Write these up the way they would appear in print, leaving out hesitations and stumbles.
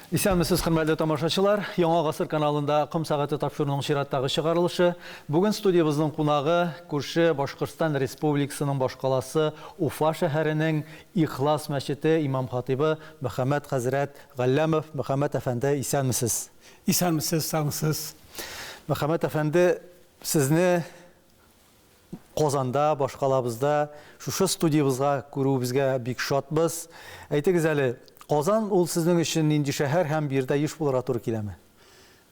Исәнмесез, хөрмәтле тамашачылар! Яңа гасыр каналында Ком сәгате тапшыруының чираттагы чыгарылышы. Бүген студиябезнең кунагы күрше Башкортстан Республикасының башкаласы Уфа шәһәренең Ихлас мәчете имам-хатыйбы Мөхәммәт хәзрәт Галләмов. Мөхәммәт әфәнде, исәнмесез! Исәнмесез, саумысыз! Мөхәммәт әфәнде, сезне Казанда, башкалабызда, шушы студиябызга күрүебезгә бик шатбыз. Әйтегез әле, Казан ул сезнең өчен нинди шәһәр һәм биредә еш булырга туры киләме?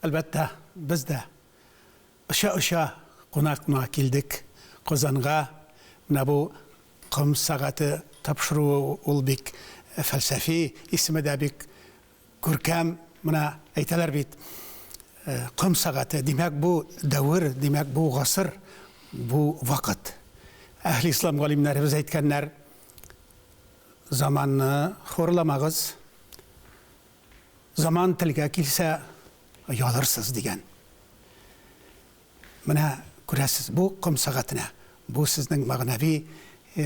Әлбәттә, без дә оча-оча кунакма килдек Казанга. Менә бу Ком сәгате тапшыруы ул бик фәлсәфи, исеме дә бик Күркәм, менә әйтәләр бит, ком сәгате, димәк, бу дәвер, димәк, бу гасыр, бу вакыт. Әһле ислам галимнәребез әйткәннәр, заманны хурламагыз, заман телгә килсә, оялырсыз, дигән. Менә күрәсез, бу ком сәгатенә, бу сезнең мәгънәви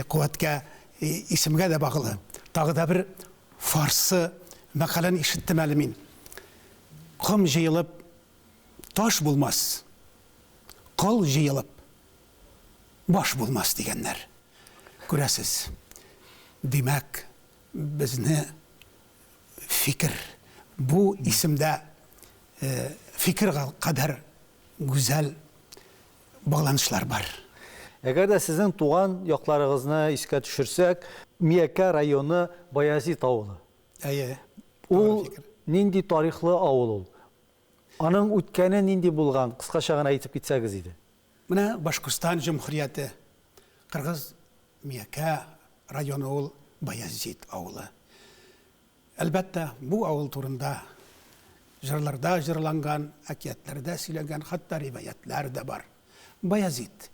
куәткә, исемгә дә баглы. Тагы да бер Фарсы мәкален ишеттем әле мин. Ком җыелып, таш булмас, кол җыелып, баш булмас дигәннәр. Күрәсез, димәк, безне фикер, бу исемдә фикер кадәр гүзәл багланышлар бар. Әгәр дә сезнең туган якларыгызны искә төшерсәк, Миякә районы Баязит авылы. Әйе. Ул нинди тарихлы авыл ул? Аның үткәне нинди булган, кыскача гына әйтеп китсәгез иде. Менә Башкортстан Җөмһүрияте, Кыргыз Миякә районы ул Баязит авылы. Әлбәттә, бу авыл турында җырларда җырланган, әкиятләрдә сөйләнгән, хәтта риваятьләр дә бар. Баязит,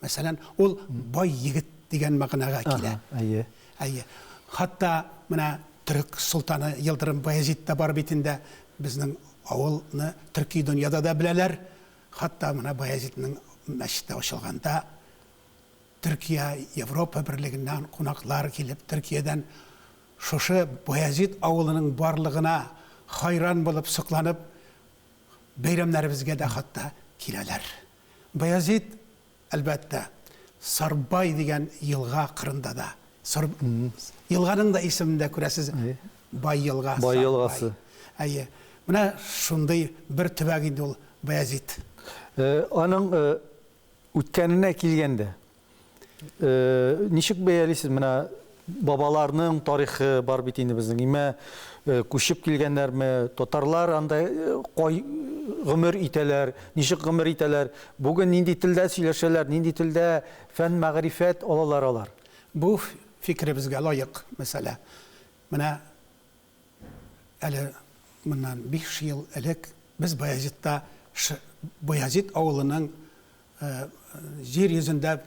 мәсәлән, ул бай егет дигән мәгънәгә килә. Әйе. Әйе. Хәтта менә төрек солтаны Йылдырым Баязит та бар бит инде. Безнең авылны төрки дөньяда да беләләр. Хәтта менә Баязитның мәчете ачылганда Төркия, Европа берлегеннән кунаклар килеп, Төркиядән шушы Баязит авылының барлыгына хайран булып, сокланып, бәйрәмнәребезгә дә хәтта киләләр. Баязит, әлбәттә, Сарбай дигән елга кырында да. Сар... Елганың да исемен дә күрәсез, Бай елга. Бай елгасы. Әйе. Менә шундый бер төбәк инде ул Баязит. Аның Үткәненә килгәндә, ничек бәялисез, менә бабаларның тарихы бар бит инде безнең. Имә күчеп килгәннәрме, татарлар анда кай гомер итәләр, ничек гомер итәләр, бүген нинди телдә сөйләшәләр, нинди телдә фән, мәгърифәт алалар алар? Бу фикеребезгә лаек мәсьәлә. Менә Әле моннан биш ел элек без Баязитта Баязит авылының җир йөзендә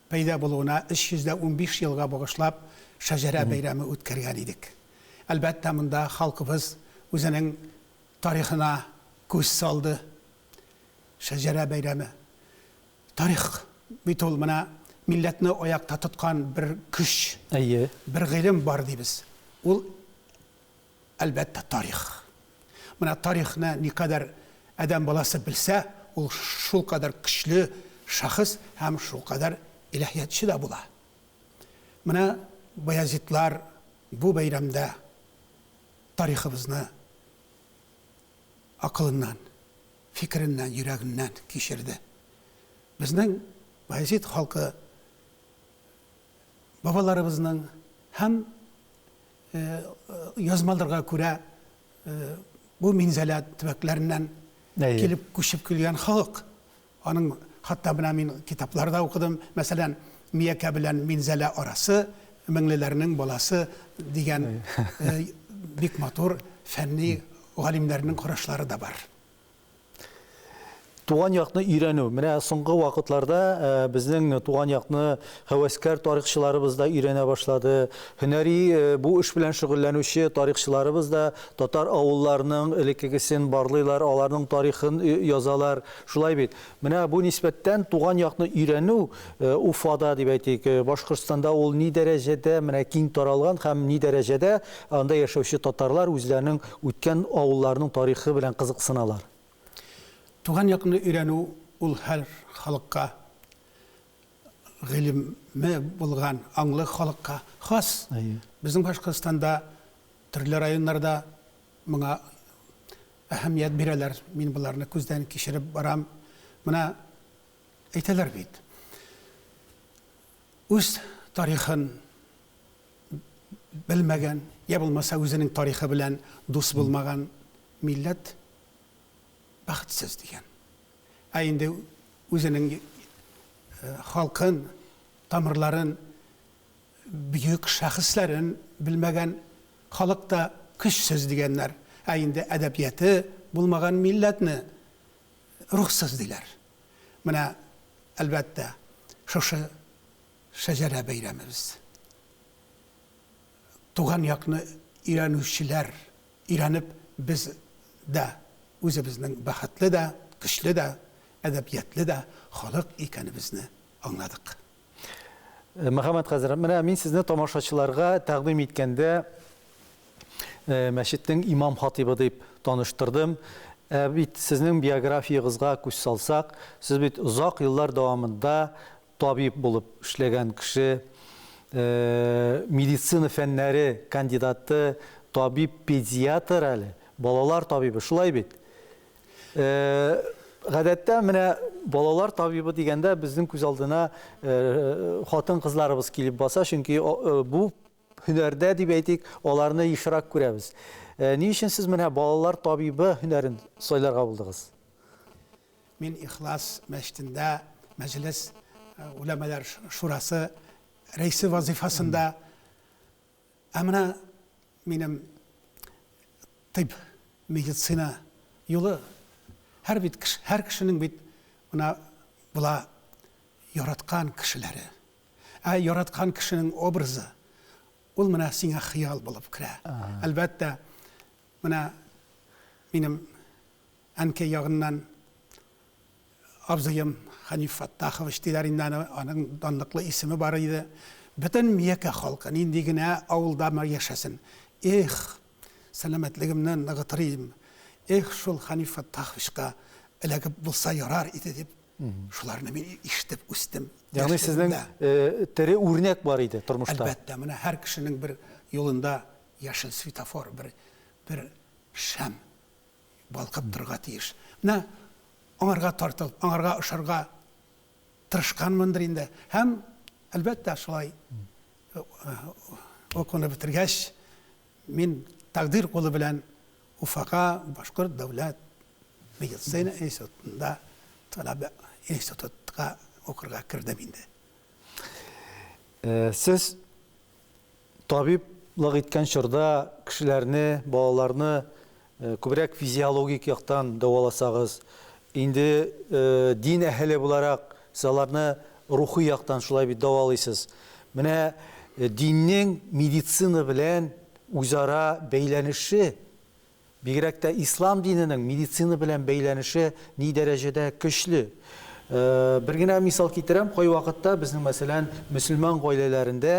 пәйда булуына 315 елга багышлап шәҗәрә бәйрәме үткәргән идек. Әлбәттә, монда халкыбыз үзенең тарихына күз салды. Шәҗәрә бәйрәме. Тарих бит ул менә милләтне аякта тоткан бер көч. Әйе. Бер гыйлем бар дибез. Ул, әлбәттә, тарих. Менә тарихны никадәр адәм баласы белсә, ул шулкадәр көчле шәхес һәм шулкадәр илаһиятче дә була. Менә Баязитлар бу бәйрәмдә тарихыбызны акылыннан, фикереннән, йөрәгеннән кичерде. Безнең Баязит халкы бабаларыбызның һәм язмаларга күрә бу Минзәлә төбәкләреннән килеп күчеп килгән халык. Аның хәтта менә мин китапларда укыдым, мәсәлән, Миякә белән Минзәлә арасы, Меңлеләрнең баласы дигән бик матур фәнни галимнәрнең карашлары да бар. Туган якны өйрәнү. Менә соңгы вакытларда безнең туган якны һәвәскәр тарихчыларыбыз да өйрәнә башлады. Һөнәри бу эш белән шөгыльләнүче тарихчыларыбыз да татар авылларының элеккегесен барлыйлар, аларның тарихын язалар. Шулай бит. Менә бу нисбәттән туган якны өйрәнү Уфада дип әйтик, Башкортстанда ул ни дәрәҗәдә менә киң таралган һәм ни дәрәҗәдә анда яшәүче татарлар үзләренең үткән авылларының тарихы белән кызыксыналар? Туган якны өйрәнү ул һәр халыкка, гыйлеме булган, аңлы халыкка хас. Безнең Башкортстанда төрле районнарда моңа әһәмият бирәләр. Мин боларны күздән кичереп барам. Менә әйтәләр бит, үз тарихын белмәгән, я булмаса үзенең тарихы белән дус булмаган милләт бәхетсез дигән. Ә инде үзенең халкын, тамырларын, бөек шәхесләрен белмәгән халык та көчсез дигәннәр. Ә инде әдәбияты булмаган милләтне рухсыз диләр. Менә, әлбәттә, шушы шәҗәрә бәйрәмебез. Туган якны өйрәнүчеләр өйрәнеп, без дә үзебезнең бәхетле дә, көчле дә, әдәбиятлы да халык икәнебезне аңладык. Мөхәммәд хәзрәт, менә мин сезне тамашачыларга тәкъдим иткәндә мәчетнең имам хатибы дип таныштырдым. Ә бит сезнең биографиягызга күз салсак, сез бит озак еллар дәвамында табиб булып эшләгән кеше, медицина фәннәре кандидаты, табиб-педиатр әле, балалар табибы, шулай бит? Гадәттә, менә балалар табибы дигәндә безнең күз алдына хатын-кызларыбыз килеп баса, чөнки бу һөнәрдә дип әйтик, аларны ешрак күрәбез. Ни өчен сез менә балалар табибы һөнәрен сайларга булдыгыз? Мин Ихлас мәчетендә Мәҗлес голәмәләр шурасы рәисе вазыйфасында. Ә менә минем тыйб, медицина юлы һәр бит һәр кешенең бит менә була яраткан кешеләре. Ә яраткан кешенең образы ул менә сиңа хыял булып керә. Әлбәттә, менә минем әнкәй ягыннан Абзыем Хәниф Фәттахович диләр инде аны, аның данлыклы исеме бар иде. Бөтен Миякә халкы, нинди генә авылда яшәсен, эх, сәламәтлегемне ныгытыр идем, эх, шул Хәниф Фәттаховичка эләгеп булса ярар иде дип, шуларны мин ишетеп үстем. Ягъни сезнең тере үрнәк бар иде тормышта. Әлбәттә, менә һәр кешенең бер юлында яшел светофор, бер, бер шәм балкып торырга тиеш. Менә аңарга тартылып, аңарга ошарга тырышканмындыр инде. Һәм, әлбәттә, шулай укуны бетергәч, мин тәкъдир кулы белән Уфага Башкорт дәүләт медицина институтында таләбә институтка укырга кердем инде. Сез Табиблык иткән чорда кешеләрне, балаларны күбрәк физиологик яктан дәваласагыз, инде дин әһеле буларак сез аларны рухи яктан шулай бит дәвалыйсыз. Менә диннең медицина белән үзара бәйләнеше, бигрәк тә ислам диненең медицина белән бәйләнеше ни дәрәҗәдә көчле? Бер генә мисал китерәм, кайвакытта безнең, мәсәлән, мөселман гаиләләрендә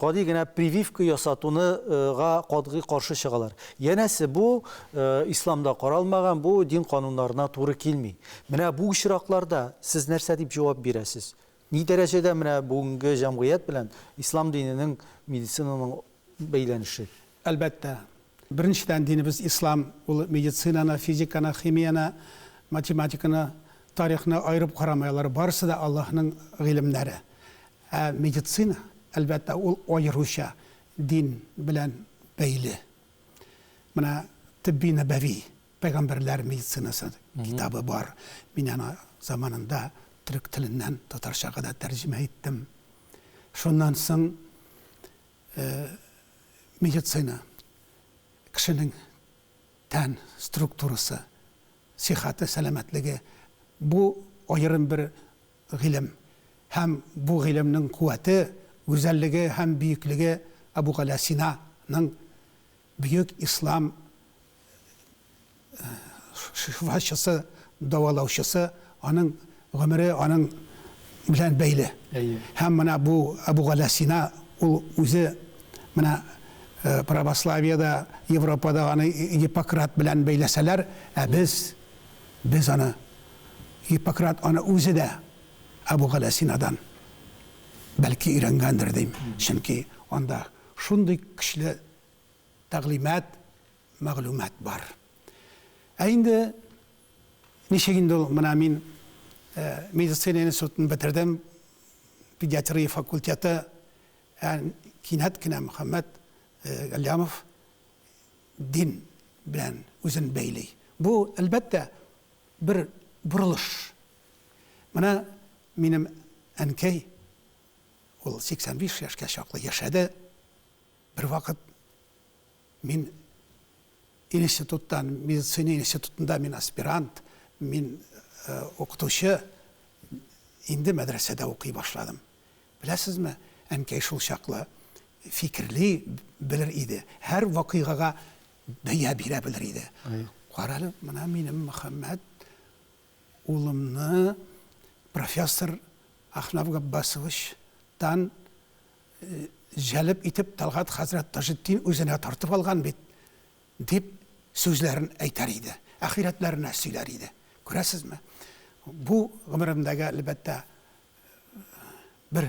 гади генә прививка ясатуны га катгый каршы чыгалар. Янәсе, бу исламда каралмаган, бу дин кануннарына туры килми. Менә бу очракларда сез нәрсә дип җавап бирәсез? Ни дәрәҗәдә менә бүгенге җәмгыять белән ислам диненең, медицинаның бәйләнеше? Әлбәттә. Беренчедән, динебез ислам, ул медицинаны, физиканы, химияне, математиканы, тарихны аерып карамый, алар барысы да Аллаһның гыйлемнәре. Ә медицина, әлбәттә, ул аеруча дин белән бәйле. Менә Тибби Нәбәви, Пәйгамбәрләр медицинасы китабы бар. Мин аны заманында төрек теленнән татарчага да тәрҗемә иттем. Шуннан соң медицина, кешенең тән структурасы, сихәте, сәламәтлеге. Бу аерым бер гыйлем. Һәм бу гыйлемнең куәте, гүзәллеге һәм бөеклеге Әбүгалә Синаның бөек ислам шифачысы, дәвалаучысы, аның гомере аның белән бәйле. Һәм менә бу Әбүгалә Сина ул үзе менә православиедә, Европада аны Гиппократ белән бәйләсәләр, ә без, без аны, Гиппократ аны үзе дә Әбүгалә Синадан бәлки өйрәнгәндер дим. Чөнки анда шундый көчле тәгълимат, мәгълүмат бар. Ә инде ничек инде ул, менә мин медицина институтын бетердем, педиатрия факультеты, ә кинәт кенә Мөхәммәт Галлямов дин белән үзен бәйли. Бу, әлбәттә, бер борылыш. Менә минем әнкәй, ул 85 яшькә чаклы яшәде, бервакыт мин институттан, медицина институтында мин аспирант, мин укытучы, инде мәдрәсәдә укый башладым. Беләсезме, әнкәй шул чаклы фикерли белер иде, һәр вакыйгага бәя бирә белер иде. Карале, менә минем Мөхәммәт улымны профессор Ахнаф Габбасовичтан җәлеп итеп Тәлгать хәзрәт Таҗетдин үзенә тартып алган бит, дип сүзләрен әйтәр иде, әхирәтләренә сөйләр иде. Күрәсезме? Бу гомеремдәге, әлбәттә, бер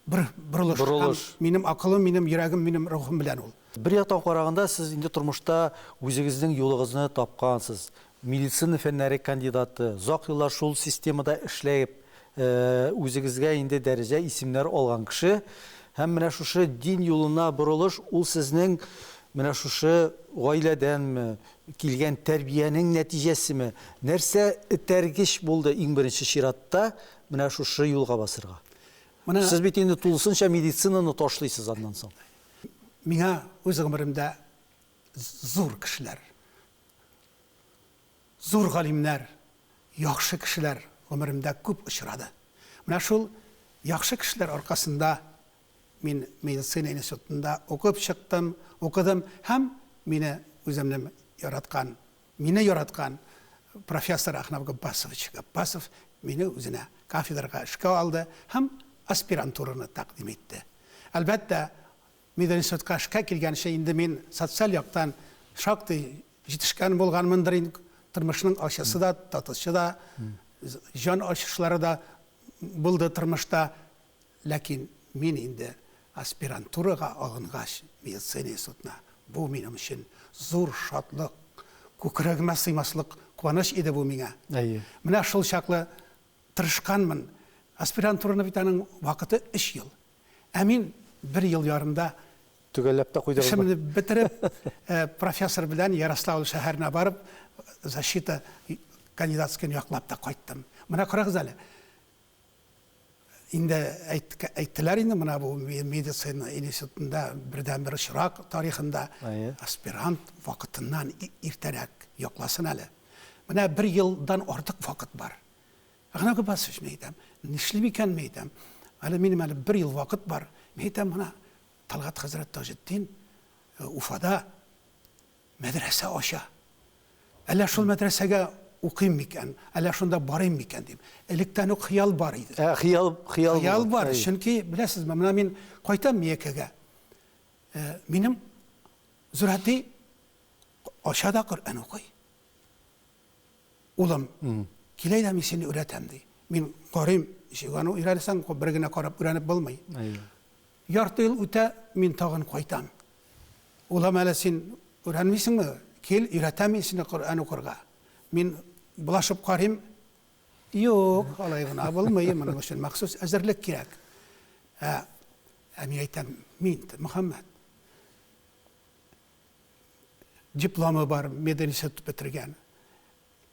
бер борылыш. Борылыш. Һәм минем акылым, минем йөрәгем, минем рухым белән ул. Бер яктан караганда, сез инде тормышта үзегезнең юлыгызны тапкансыз. Медицина фәннәре кандидаты, озак еллар шул системада эшләеп, үзегезгә инде дәрәҗә, исемнәр алган кеше. Һәм менә шушы дин юлына борылыш, ул сезнең менә шушы гаиләдәнме, килгән тәрбиянең нәтиҗәсеме? Нәрсә этәргеч булды иң беренче чиратта менә шушы юлга басырга? Менә Сез бит инде тулысынча медицинаны ташлыйсыз аннан соң. Миңа үз гомеремдә зур кешеләр, зур галимнәр, яхшы кешеләр гомеремдә күп очрады. Менә шул яхшы кешеләр аркасында мин медицина институтында укып чыктым, укыдым һәм мине үземнең яраткан, мине яраткан профессор Ахнаб Габбасович Габбасов мине үзенә кафедрага эшкә алды һәм аспирантураны тәкъдим итте. Әлбәттә, мединститутка эшкә килгәнче инде мин социаль яктан шактый җитешкән булганмындыр инде. Тормышның ачысы да, татысы да, җан ачышлары да булды тормышта. Ләкин мин инде аспирантурага алынгач медицина институтына, бу минем өчен зур шатлык, күкрәгемә сыймаслык куаныч иде бу миңа. Әйе. Менә шул чаклы тырышканмын. Аспирантураны бит аның вакыты өч ел. Ә мин бер ел ярымда Төгәлләп тә куйдыгызмы? Эшемне бетереп, профессор белән Ярославль шәһәренә барып, защита кандидатскийны яклап та кайттым. Менә карагыз әле. Инде әйттеләр инде, менә бу медицина институтында бердәнбер очрак тарихында аспирант вакытыннан иртәрәк якласын әле. Менә бер елдан артык вакыт бар. Әгънә Габбасович, мин әйтәм, нишлим икән, мин әйтәм. Әле минем әле бер ел вакыт бар. Мин әйтәм, менә Талгат хәзрәт Таҗетдин Уфада мәдрәсә ача. Әллә шул мәдрәсәгә укыйм микән, әллә шунда барыйм микән дип. Электән үк хыял бар иде. Ә, хыял, хыял, хыял бар. Чөнки, беләсезме, менә мин кайтам Миякәгә. Минем зурәти ача да Коръән укый. Улым, кил әйдә, мин сине өйрәтәм, ди. Мин карыйм, ничек аны өйрәнсәң, бер генә карап өйрәнеп булмый. Ярты ел үтә, мин тагын кайтам. Улым, әле син өйрәнмисеңме? Кил, өйрәтәм мин сине Коръән укырга. Мин булашып карыйм. Юк, алай гына булмый, моның өчен махсус әзерлек кирәк. Ә, ә мин әйтәм, мин, Мөхәммәд, дипломы бар, мединститут бетергән.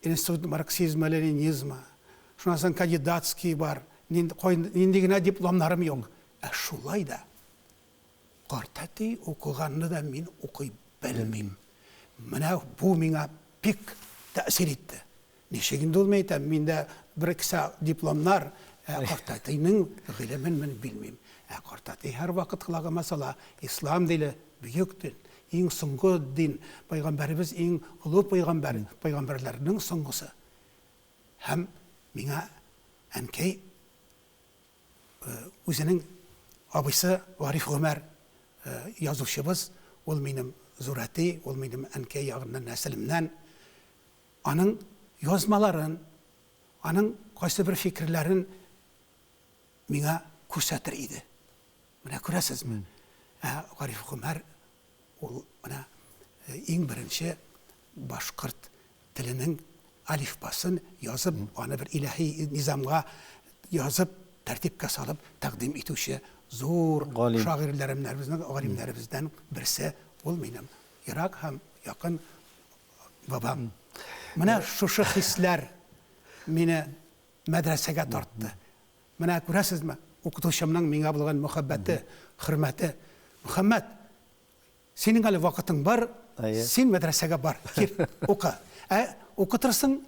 Институт марксизма, ленинизма. Шуннан соң кандидатский бар. Нинди генә дипломнарым юк. Ә шулай да картәти укыганны да мин укый белмим. Менә бу миңа бик тәэсир итте. Ничек инде ул, мин әйтәм, миндә бер кесә дипломнар, ә картәтинең гыйлемен мин белмим. Ә картәти һәрвакыт колагыма сала, ислам дине, бөек дин, иң соңгы дин, пәйгамбәребез иң олы пәйгамбәр, пәйгамбәрләрнең соңгысы. Һәм миңа әнкәй үзенең абыйсы Гариф Гомәр язучыбыз, ул минем зур әти, ул минем әнкәй ягыннан нәселемнән. Аның язмаларын, аның кайсыбер фикерләрен миңа күрсәтер иде. Менә күрәсезме? Ә Гариф Гомәр ул менә иң беренче башкорт теленең алифбасын язып, аны бер илаһи низамга язып, тәртипкә салып тәкъдим итүче зур шагыйрьләремнәребезнең, галимнәребездән берсе. Ул минем ерак һәм якын бабам. Менә шушы хисләр мине мәдрәсәгә тартты. Менә күрәсезме, укытучымның миңа булган мөхәббәте, хөрмәте. Мөхәммәт, синең әле вакытың бар, син мәдрәсәгә бар, кир, укы. Ә укытырсың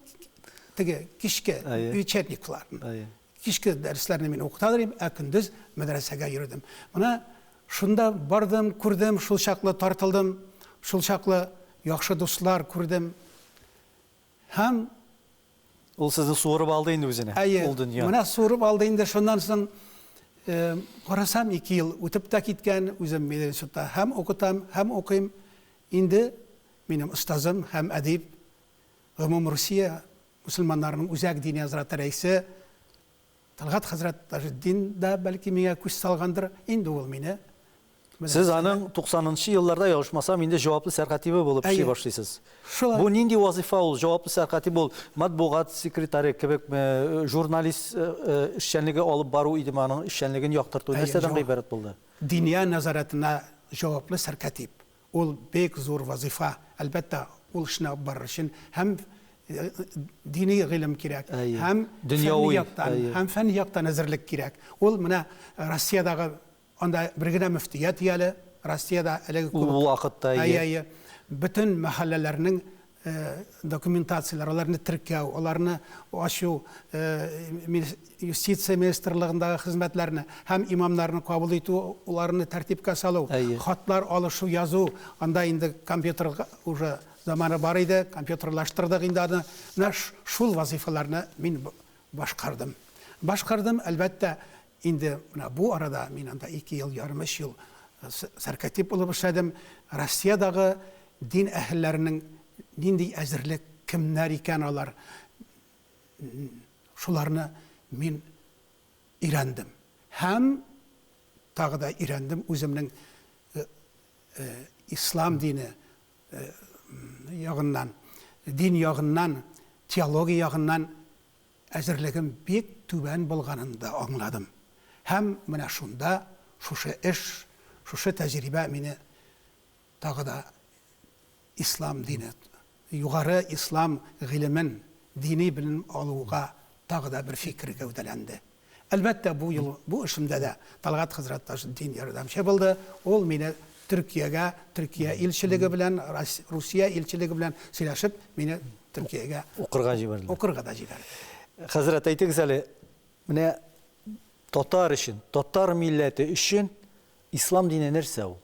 теге кичке вечерникларны. Кичке дәресләрне мин укытадыр идем, ә көндез мәдрәсәгә йөрдем. Менә шунда бардым, күрдем, шул чаклы тартылдым, шул чаклы яхшы дуслар күрдем. Һәм Ул сезне суырып алды инде үзенә, Әйе, ул дөнья. Менә суырып алды инде. Шуннан соң карасам, 2 ел үтеп тә киткән, үзем мединститутта һәм укытам, һәм укыйм. Инде минем остазым һәм әдип, Гомумрусия мөселманнарының үзәк дини нәзарәте рәисе Тәлгать хәзрәт Таҗетдин да бәлки миңа күз салгандыр, инде ул мине Сез аның 90 нчы елларда, ялгышмасам, инде җаваплы сәркатибе булып эшли башлыйсыз. Шулай. Бу нинди вазыйфа ул, җаваплы сәркатиб ул? Матбугат секретаре кебекме, журналист эшчәнлеге алып бару идеме, аның эшчәнлеген яктырту нәрсәдән гыйбарәт булды? Диния нәзарәтенә җаваплы сәркатиб. Ул бик зур вазыйфа, әлбәттә, ул эшне алып барыр өчен һәм дини гыйлем кирәк, һәм фәнни яктан, һәм фәнни яктан әзерлек кирәк. Ул менә Россиядәге анда бер генә мөфтият әле, Россиядә әлеге күп. Ул вакытта, әйе. Әйе, бөтен мәхәлләләрнең документацияләр, аларны теркәү, аларны ачу, юстиция министрлыгындагы хезмәтләрне һәм имамнарны кабул итү, аларны тәртипкә салу, хатлар алышу, язу, анда инде компьютер уже заманы бар иде, компьютерлаштырдык инде аны. Менә шул вазыйфаларны мин башкардым. Башкардым, әлбәттә, Инде менә бу арада мин анда ике ел ярым, өч ел сәркатип булып эшләдем. Россиядагы дин әһелләренең нинди әзерлек, кемнәр икән алар, шуларны мин өйрәндем. Һәм тагы да өйрәндем үземнең ислам дине ягыннан, дин ягыннан, теология ягыннан Әзерлегем бик түбән булганын да аңладым. Һәм менә шунда шушы эш, шушы тәҗрибә мине тагы да ислам дине, югары ислам гыйлемен, дини белем алуга тагы да бер фикер гәүдәләнде. Әлбәттә, бу юл, бу эшемдә дә Тәлгать хәзрәт Таҗетдин ярдәмче булды. Ул мине Төркиягә, Төркия илчелеге белән, Русия илчелеге белән сөйләшеп, мине Төркиягә укырга җибәрделәр. Укырга да җибәрде. Хәзрәт, әйтегез әле, менә татар өчен, татар милләте өчен ислам дине нәрсә ул?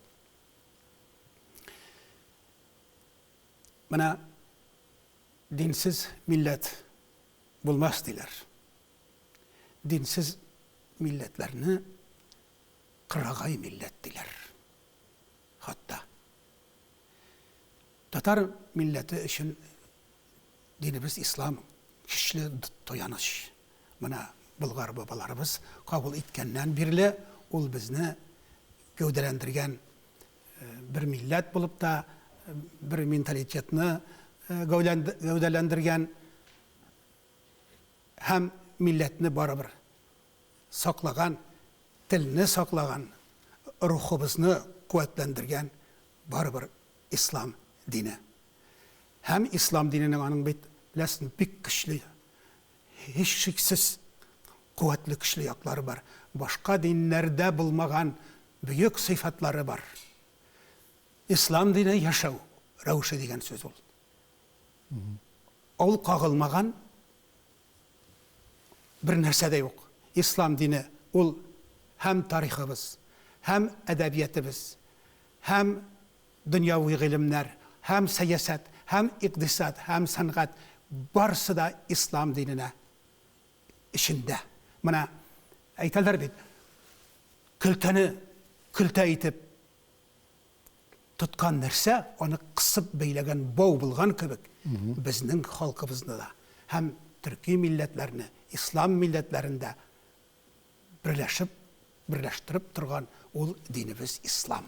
Менә динсез милләт булмас диләр. Динсез милләтләрне кырагай милләт диләр. Хатта. Татар милләте өчен динебез ислам көчле таяныч. Менә болгар бабаларыбыз кабул иткәннән бирле ул безне гәүдәләндергән бер милләт булып та, бер менталитетны гәүдәләндергән Һәм милләтне барыбер саклаган, телне саклаган, рухыбызны куәтләндергән барыбер ислам дине. Һәм ислам диненең аның бит, беләсезме, бик көчле, һичшиксез куәтле көчле яклары бар. Башка диннәрдә булмаган бөек сыйфатлары бар. Ислам дине яшәү рәвеше дигән сүз ул. Ул кагылмаган бер нәрсә дә юк. Ислам дине ул һәм тарихыбыз, һәм әдәбиятебез, һәм дөньяви гыйлемнәр, һәм сәясәт, һәм икъдисад, һәм сәнгать, барысы да ислам диненә эчендә. Менә әйтәләр бит, көлтәне көлтә итеп тоткан нәрсә, аны кысып бәйләгән бау булган кебек, безнең халкыбызны да һәм төрки милләтләрне, ислам милләтләрен дә берләшеп, берләштереп торган ул динебез ислам.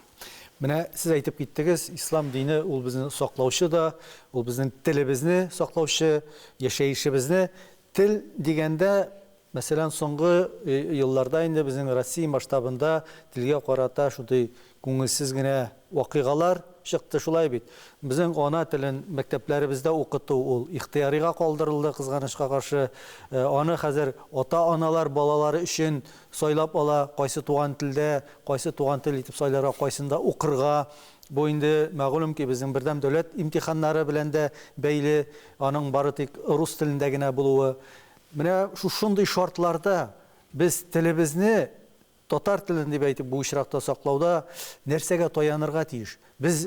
Менә сез әйтеп киттегез, ислам дине ул безне саклаучы да, ул безнең телебезне саклаучы, яшәешебезне. Тел дигәндә, мәсәлән, соңгы елларда инде безнең Россия масштабында телгә карата шундый күңелсез генә вакыйгалар чыкты, шулай бит. Безнең ана телен мәктәпләребездә укыту ул ихтыярига калдырылды, кызганычка каршы. Аны хәзер ата-аналар балалары өчен сайлап ала, кайсы туган телдә, кайсы туган тел итеп сайларга, кайсында укырга. Бу инде, мәгълүм ки, безнең бердәм дәүләт имтиханнары белән дә бәйле, аның бары тик рус телендә генә булуы. Менә шушындый шартларда без телебезне Татар телен дип әйтеп бу очракта саклауда нәрсәгә таянырга тиеш? Без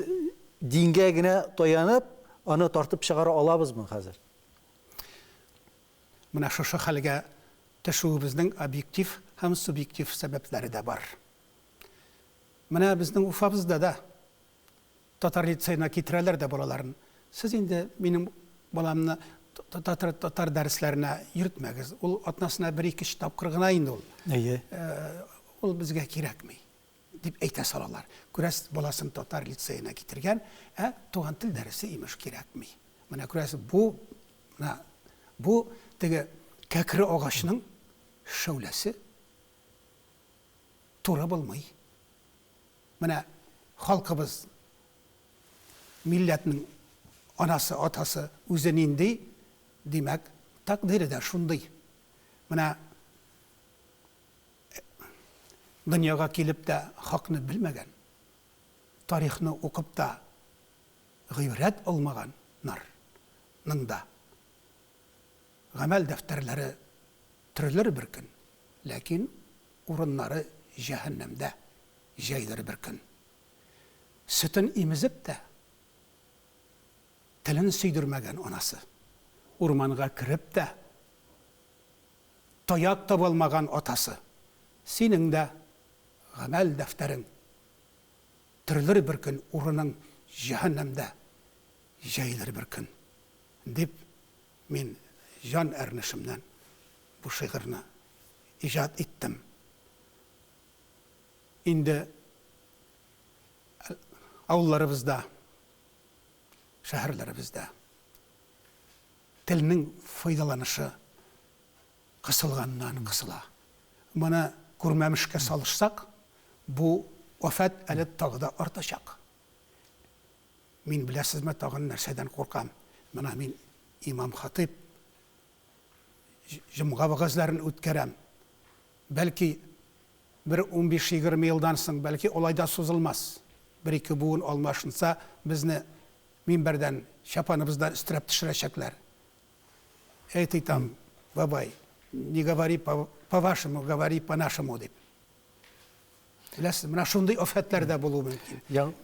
дингә генә таянып, аны тартып чыгара алабызмы хәзер? Менә шушы хәлгә төшүебезнең объектив һәм субъектив сәбәпләре дә бар. Менә безнең Уфабызда да Татар лицеена китерәләр дә балаларын. Сез инде минем баламны татар, татар дәресләренә йөртмәгез. Ул атнасына бер-ике тапкыр гына инде ул. Әйе. Ул безгә кирәкми, дип әйтә салалар. Күрәсез, баласын татар лицеена китергән, ә туган тел дәресе, имеш, кирәкми. Менә күрәсез, бу, менә бу теге кәкре агачның шәүләсе туры булмый. Менә халкыбыз, милләтнең анасы, атасы үзе нинди, димәк, тәкъдире дә шундый. Менә дөньяга килеп тә хакны белмәгән, тарихны укып та гыйбрәт алмаганнар ның да гамәл дәфтәрләре терелер бер көн, ләкин урыннары җәһәннәмдә җәелер бер көн. Сөтен имезеп тә, телен сөйдермәгән анасы. Урманга кереп тә, таяк табалмаган атасы. Синең дә гамәл дәфтәрең терелер бер көн, урының җәһәннәмдә җәелер бер көн, дип мин җан әрнешемнән бу шигырьне иҗат иттем. Инде авылларыбызда, шәһәрләребездә телнең файдаланышы кысылганнан кысыла. Моны күрмәмешкә салышсак, бу афәт әле тагы да артачак. Мин, беләсезме, тагын нәрсәдән куркам? Менә мин имам-хатыйп, җомга вәгазьләрен үткәрәм. Бәлки, бер унбиш-егерме елдан соң, бәлки, алай да сузылмас. Бер-ике буын алмашынса, безне минбәрдән, чапаныбыздан өстерәп төшерәчәкләр. Эй, ты там, бабай, не говори по-вашему, говори по-нашему, дип. Беләсез, менә шундый афәтләр дә булуы мөмкин.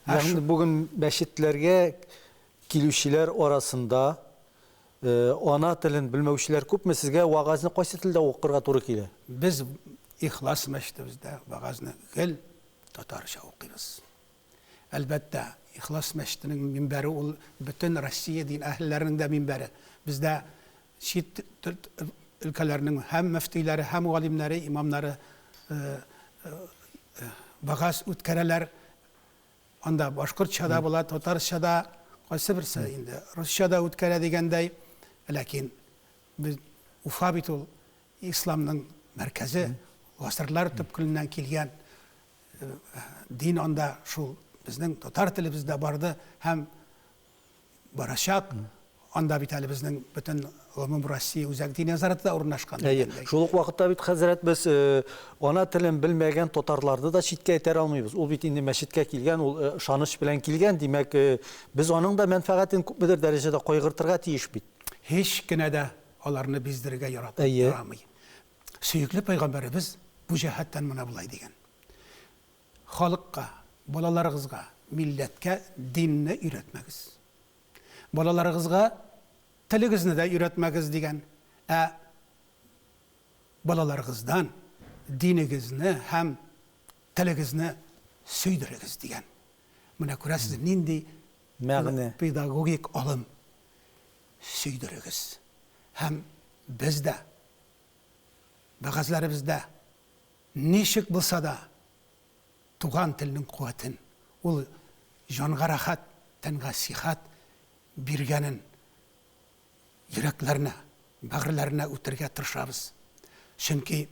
Ягъни бүген мәчетләргә килүчеләр арасында ана телен белмәүчеләр күпме? Сезгә вәгазьне кайсы телдә укырга туры килә? Без Ихлас мәчетебездә вәгазьне гел татарча укыйбыз. Әлбәттә, Ихлас мәчетенең минбәре ул бөтен Россия дин әһелләренең дә минбәре. Бездә чит өлкәләрнең һәм мөфтиләре, һәм галимнәре, имамнары вәгазь үткәрәләр. Анда башкортча да була, татарча да, кайсы берсе инде русча да үткәрә дигәндәй. Ләкин без Уфа бит ул исламның мәркәзе, гасырлар төпкеленнән килгән дин анда шул безнең татар телебездә барды һәм барачак. Анда бит әле безнең бөтен гомум Россия үзәк дини нәзарәте дә урнашкан. Әйе. Шул ук вакытта бит, хәзрәт, без ана телен белмәгән татарларны да читкә этәрә алмыйбыз. Ул бит инде мәчеткә килгән, ул ышаныч белән килгән, димәк, без аның да мәнфәгатен күпмедер дәрәҗәдә кайгыртырга тиеш бит. Һич кенә дә аларны биздерергә ярамый. Сөекле пәйгамбәребез бу җәһәттән менә болай дигән. Халыкка, балаларыгызга, милләткә динне өйрәтмәгез. Балаларыгызга телегезне дә өйрәтмәгез, дигән. Ә балаларыгыздан динегезне һәм телегезне сөйдерегез, дигән. Менә күрәсез, нинди мәгънә, педагогик алым. Сөйдерегез. Һәм без дә вәгазьләребездә ничек булса да туган телнең куәтен, ул җанга рәхәт, тәнгә сихәт биргәнен йөрәкләренә, бәгырьләренә үтергә тырышабыз. Чөнки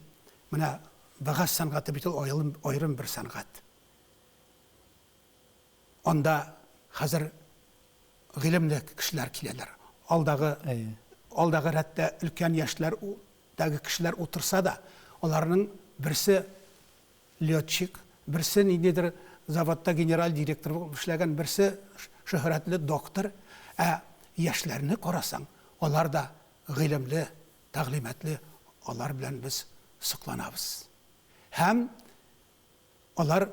менә вәгазь сәнгате бит ул аерым бер сәнгать. Анда хәзер гыйлемле кешеләр киләләр. Алдагы алдагы рәттә өлкән яшьләр дәге кешеләр утырса да, аларның берсе летчик, берсе ниндидер заводта генераль директор булып эшләгән, берсе шөһрәтле доктор. Ә яшьләрне карасаң, алар да гыйлемле, тәгълиматлы, алар белән без сокланабыз. Һәм алар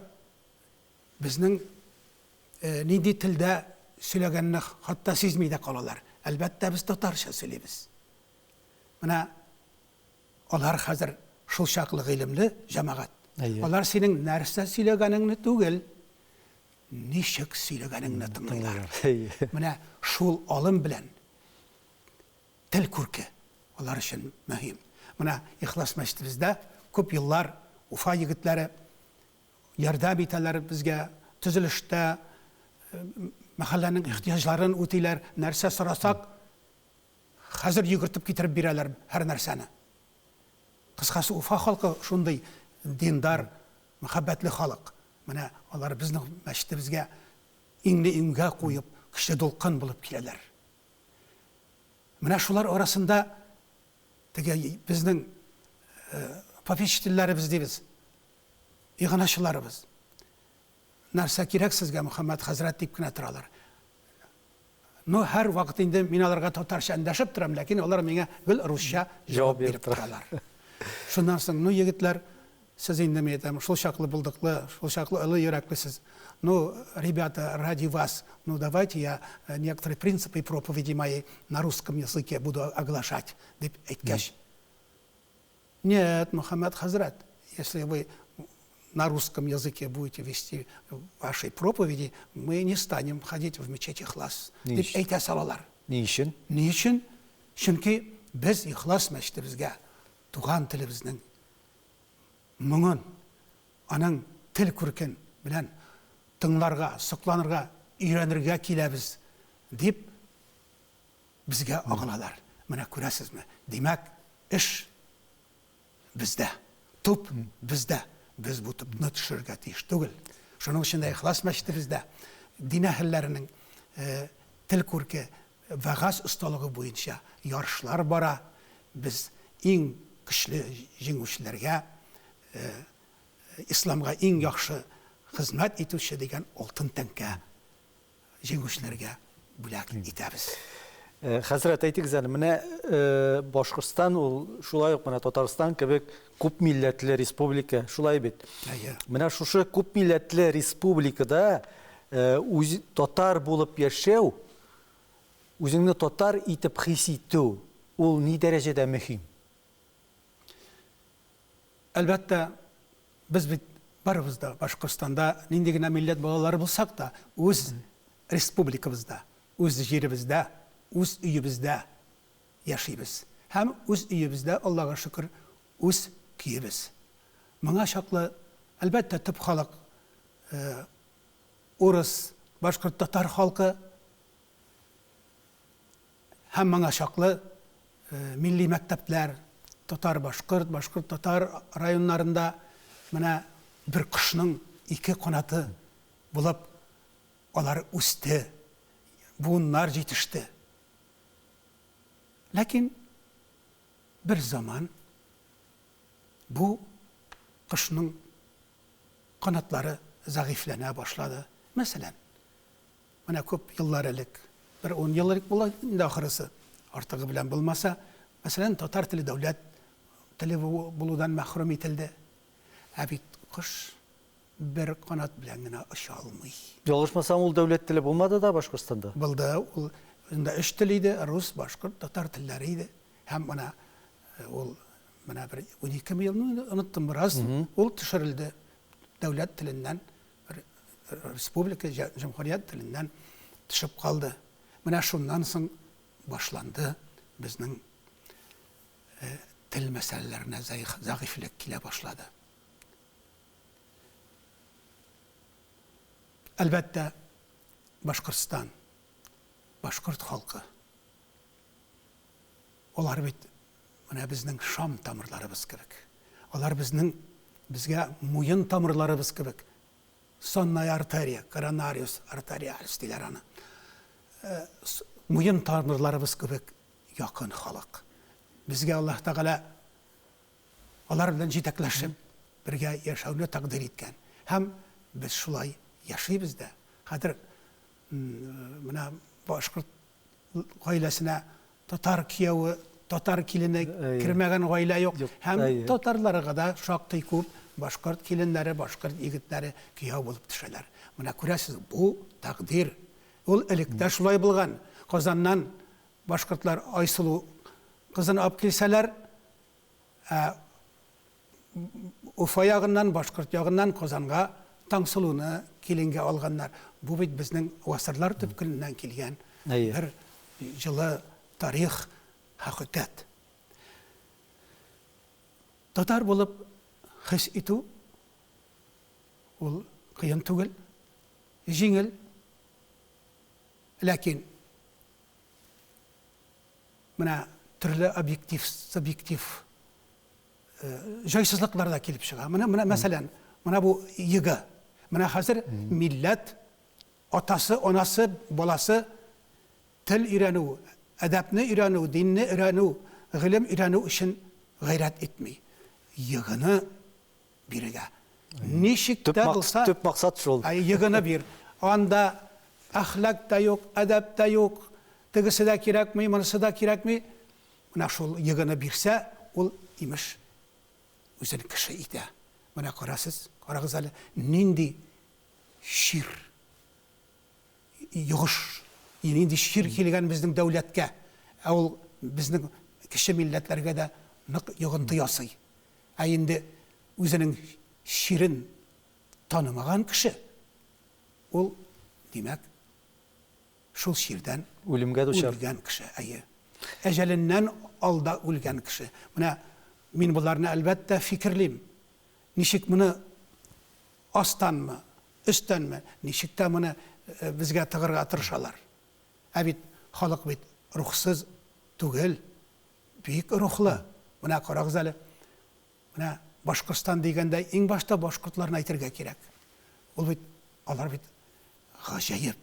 безнең нинди телдә сөйләгәнне хатта сизми дә калалар. Әлбәттә, без татарча сөйлибез. Менә алар хәзер шул чаклы гыйлемле җәмәгать. Алар синең нәрсә сөйләгәнеңне түгел, ничек сөйләгәнеңне тыңлыйлар. Менә шул алым белән тел күрке алар өчен мөһим. Менә Ихлас мәчетебездә күп еллар Уфа егетләре ярдәм итәләр безгә, төзелештә, мәхәлләнең ихтыяҗларын үтиләр, нәрсә сорасак, хәзер йөгертеп китереп бирәләр һәр нәрсәне. Кыскасы, Уфа халкы шундый диндар, мәхәббәтле халык. Менә алар безнең мәчетебезгә иңне иңгә куеп, көчле дулкын булып киләләр. Менә шулар арасында теге безнең попечительләребез дибез, иганәчыларыбыз. Нәрсә кирәк сезгә, Мөхәммәд хәзрәт, дип кенә торалар. Ну, һәр вакыт инде мин аларга татарча эндәшеп торам, ләкин алар миңа гел русча җавап биреп торалар. Шуннан соң, ну, егетләр, сез инде, мин әйтәм, шул чаклы булдыклы, шул чаклы олы йөрәклесез. Ну, ребята, ради вас, ну, давайте я некоторые принципы проповеди моей на русском языке буду оглашать, дип әйткәч. Нет, Мөхәммәд хәзрәт, если вы на русском языке будете вести ваши проповеди, мы не станем ходить в мечеть Ихлас, дип әйтә салалар. Ни өчен? Ни өчен? Чөнки без Ихлас мәчетебезгә туган телебезнең моңын, аның тел күркен белән тыңларга, сокланырга, өйрәнергә киләбез, дип безгә агылалар. Менә күрәсезме? Димәк, эш бездә. Туп бездә. Без бу тупны төшерергә тиеш түгел. Шуның өчен дә Ихлас мәчетебездә дин әһелләренең тел күрке, вәгазь осталыгы буенча ярышлар бара. Без иң көчле җиңүчеләргә исламга иң яхшы хезмәт итүче дигән алтын тәңкә җиңүчеләргә бүләк итәбез. Хәзрәт, әйтегез әле, менә Башкортстан ул шулай ук менә Татарстан кебек күп милләтле республика, шулай бит? Әйе. Менә шушы күп милләтле республикада үз татар булып яшәү, үзеңне татар итеп хис итү, ул ни дәрәҗәдә мөһим? Әлбәттә, без бит барыбыз да Башкортстанда нинди генә милләт балалары булсак та, үз республикабызда, үз җиребездә, үз өебездә яшибез. Һәм үз өебездә, Аллага шөкер, үз көебез. Моңа чаклы, әлбәттә, төп халык урыс, башкорт, татар халкы. Һәм моңа чаклы милли мәктәпләр татар-башкорт, башкорт-татар районнарында менә бер кошның ике канаты булып алар үсте, буыннар җитеште. Ләкин бер заман бу кошның канатлары зәгыйфьләнә башлады. Мәсәлән, менә күп еллар элек, бер ун ел элек була инде ахрысы, артыгы белән булмаса, мәсәлән, татар теле дәүләт теле булудан мәхрүм ителде. Ә бит кош бер канат белән генә оча алмый. Ялгышмасам, ул дәүләт теле булмады да Башкортстанда? Булды. Ул инде өч тел иде, рус, башкорт, татар телләре иде. Һәм менә ул менә бер уникеме елны инде, оныттым бераз, ул төшерелде дәүләт теленнән, республика, җөмһүрият теленнән төшеп калды. Менә шуннан соң башланды безнең тел мәсьәләләренә зәгыйфьлек килә башлады. Әлбәттә, Башкортстан, башкорт халкы, алар бит менә безнең шам тамырларыбыз кебек. Алар безнең, безгә муен тамырларыбыз кебек. Сонная артерия, коронариус артериалис диләр аны. Муен тамырларыбыз кебек якын халык. Безгә Аллаһ Тәгалә алар белән җитәкләшеп бергә яшәүне тәкъдир иткән. Һәм без шулай яшибез дә. Хәзер менә башкорт гаиләсенә татар кияве, татар килене кермәгән гаилә юк. Һәм татарларга да шактый күп башкорт киленнәре, башкорт егетләре кияү булып төшәләр. Менә күрәсез, бу тәкъдир. Ул элек тә шулай булган. Казаннан башкортлар Айсылу кызын алып килсәләр, ә Уфа ягыннан, башкорт ягыннан Казанга Таңсылуны киленгә алганнар. Бу бит безнең гасырлар төпкеленнән килгән бер җылы тарих, хакыйкать. Татар булып хис итү ул кыен түгел, җиңел. Ләкин менә төрле объектив, субъектив җайсызлыклар да килеп чыга. Менә, менә мәсәлән, менә бу ЕГЭ. Менә хәзер милләт, атасы, анасы, баласы тел өйрәнү, әдәпне өйрәнү, динне өйрәнү, гыйлем өйрәнү өчен гайрәт итми. ЕГЭны бирергә. Ничек тә булса, төп максат шул. ЕГЭны бир. Анда әхлак та юк, әдәп тә юк, тегесе дә кирәкми, монысы да кирәкми. Менә шул ЕГЭны бирсә, ул, имеш, үзен кеше итә. Менә карасыз, карагыз әле, нинди чир, йогыш, нинди чир килгән безнең дәүләткә. Ә ул безнең кече милләтләргә дә нык йогынты ясый. Ә инде үзенең чирен танымаган кеше, ул, димәк, шул чирдән үлемгә дучар үлгән кеше, әйе. Әҗәленнән алда үлгән кеше. Менә мин боларны, әлбәттә, фикерлим. Ничек моны астанмы, өстәнме, ничек тә моны безгә тыгырга тырышалар. Ә бит халык бит рухсыз түгел, бик рухлы. Менә карагыз әле, менә Башкортстан дигәндә иң башта башкортларны әйтергә кирәк. Ул бит, алар бит гаҗәеп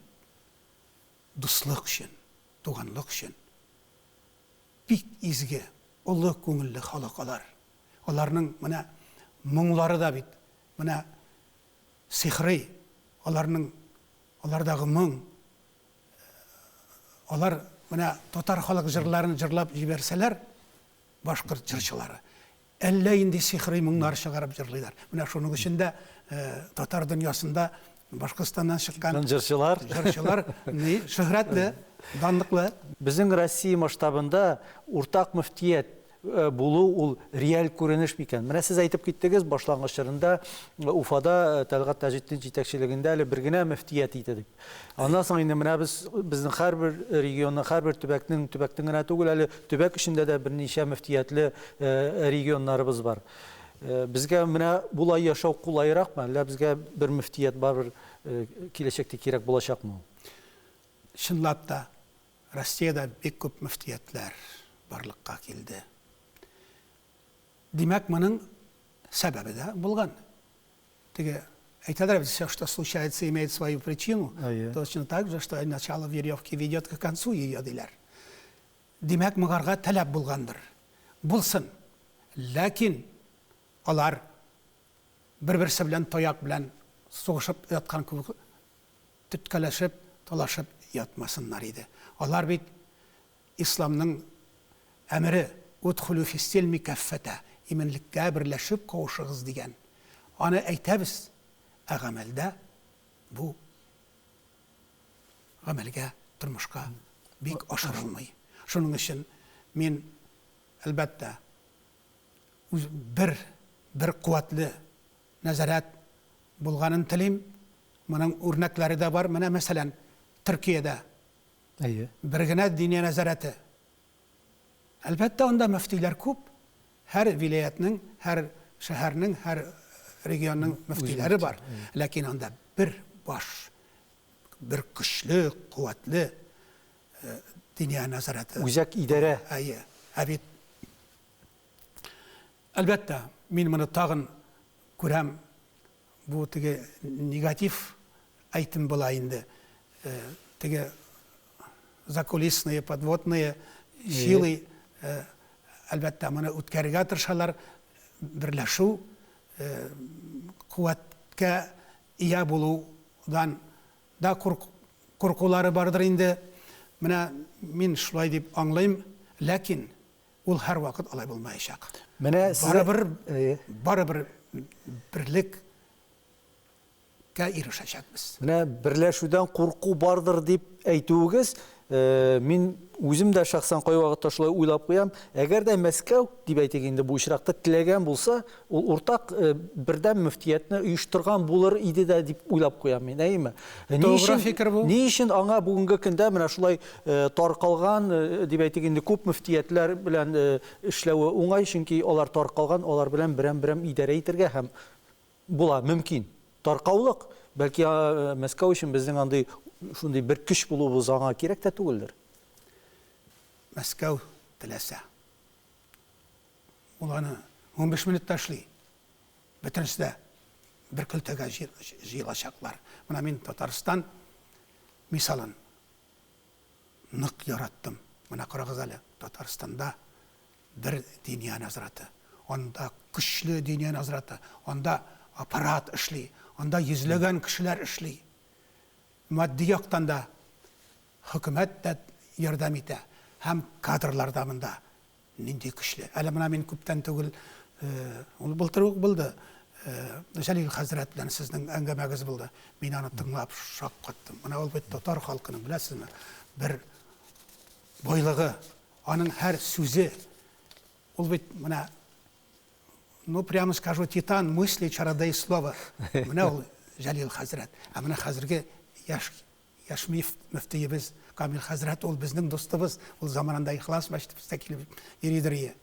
дуслык өчен, туганлык өчен бик изге, олы күңелле халык алар. Аларның менә моңлары да бит менә сихри, аларның, алардагы моң, Алар менә татар халык җырларын җырлап җибәрсәләр, башкорт җырчылары, әллә инде сихри моңнар чыгарып җырлыйлар. Менә шуның өчен дә татар дөньясында Башкортстаннан чыккан җырчылар җырчылар ни шөһрәтле, данлыклы. Безнең Россия масштабында уртак мөфтият булу ул реаль күренеш микән? Менә сез әйтеп киттегез, башлангыч чорында Уфада Тәлгать Таҗетдин җитәкчелегендә әле бер генә мөфтият иде дип. Аннан соң инде менә без безнең һәрбер регионның, һәрбер төбәкнең, төбәкнең генә түгел әле, төбәк эчендә дә берничә мөфтиятле регионнарыбыз бар. Безгә менә болай яшәү кулайракмы, әллә безгә бер мөфтият барыбер киләчәктә кирәк булачакмы ул? Чынлап та, Россиядә бик күп мөфтиятләр барлыкка килде. Димәк, моның сәбәбе дә булган. Теге әйтәләр бит, все, что случается, имеет свою причину. Точно так же, что начало веревки ведет к концу ее, диләр. Димәк, моңарга таләп булгандыр. Булсын. Ләкин алар бер-берсе белән таяк белән сугышып яткан кебек төрткәләшеп, талашып ятмасыннар иде. Алар бит Исламның әмере, Удхулю фиссильми кәффәтә, иминлеккә берләшеп кавышыгыз дигән. Аны әйтәбез, ә гамәлдә бу гамәлгә, тормышка бик ашырылмый. Шуның өчен мин, әлбәттә, үз бер бер куәтле нәзарәт булганын телим. Моның үрнәкләре дә бар. Менә, мәсәлән, Төркиядә Әйе. Бер генә Диния нәзарәте. Әлбәттә, анда мөфтиләр күп. Һәр вилаятьнең, һәр шәһәрнең, һәр регионның мөфтиләре бар. Ләкин анда бер баш, бер көчле, куәтле Диния нәзарәте. Үзәк идарә. Әйе. Ә бит, әлбәттә, мин моны тагын күрәм, Бу теге негатив әйтем була инде. Теге закулисные, подводные силы, әлбәттә, моны үткәрергә тырышалар. Берләшү, куәткә ия булудан да куркулары бардыр инде. Менә мин шулай дип аңлыйм. Ләкин Ул һәрвакыт алай булмаячак. Менә сезгә Барыбер, барыбер берлеккә ирешәчәкбез. Менә берләшүдән курку бардыр дип әйтүегез, мин үзем дә шәхсән кайвакытта шулай уйлап куям. Әгәр дә Мәскәү, дип әйтик инде бу очракта, теләгән булса, ул уртак бердәм мөфтиятне оештырган булыр иде дә дип уйлап куям мин, әйеме? Ни Тугры фикер бу. Ни өчен аңа бүгенге көндә менә шулай таркалган, дип әйтик инде, күп мөфтиятләр белән эшләве уңай, чөнки алар таркалган, алар белән берәм-берәм идарә итәргә һәм була, мөмкин. Таркаулык, бәлки, Мәскәү өчен безнең андый шундый бер көч булуыбыз аңа кирәк тә түгелдер. Мәскәү теләсә, ул аны 15 минутта эшли. Бөтенесе дә бер көлтәгә җыелачаклар. Менә мин Татарстан мисалын нык яраттым. Менә карагыз әле, Татарстанда бер Диния нәзарәте. Анда көчле Диния нәзарәте, анда аппарат эшли, анда йөзләгән кешеләр эшли. Матди яктан да хөкүмәт тә ярдәм итә һәм кадрлар да монда Нинди көчле. Әле менә мин күптән түгел, ул былтыр ук булды, Җәлил хәзрәт белән сезнең әңгәмәгез булды. Мин аны тыңлап шаккаттым. Менә ул бит татар халкының, беләсезме, бер байлыгы. Аның һәр сүзе, ул бит менә, ну, прямо скажу, титан мысли, чародей слова. Менә ул Җәлил хәзрәт. Ә менә хәзерге яшь Яшь мөфтиебез Камил хәзрәт ул безнең дустыбыз, ул заманында Ихлас мәчетебездә килеп йөридер ие.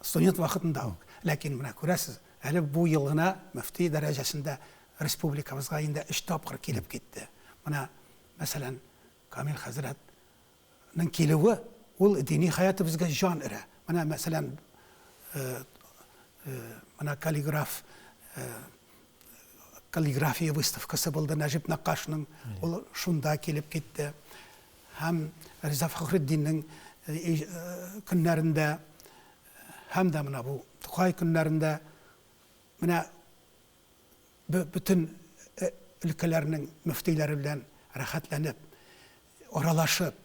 Студент вакытында ук. Ләкин менә күрәсез, әле бу ел гына мөфти дәрәҗәсендә республикабызга инде өч тапкыр килеп китте. Менә, мәсәлән, Камил хәзрәтнең килүе ул дини хәятыбызга җан өрә. Менә, мәсәлән, менә каллиграф Каллиграфия выставкасы булды Нәҗип Нәккашның, ул шунда килеп китте. Һәм Риза Фәхретдиннең көннәрендә, һәм дә менә бу Тукай көннәрендә менә бөтен өлкәләрнең мөфтиләре белән рәхәтләнеп, аралашып,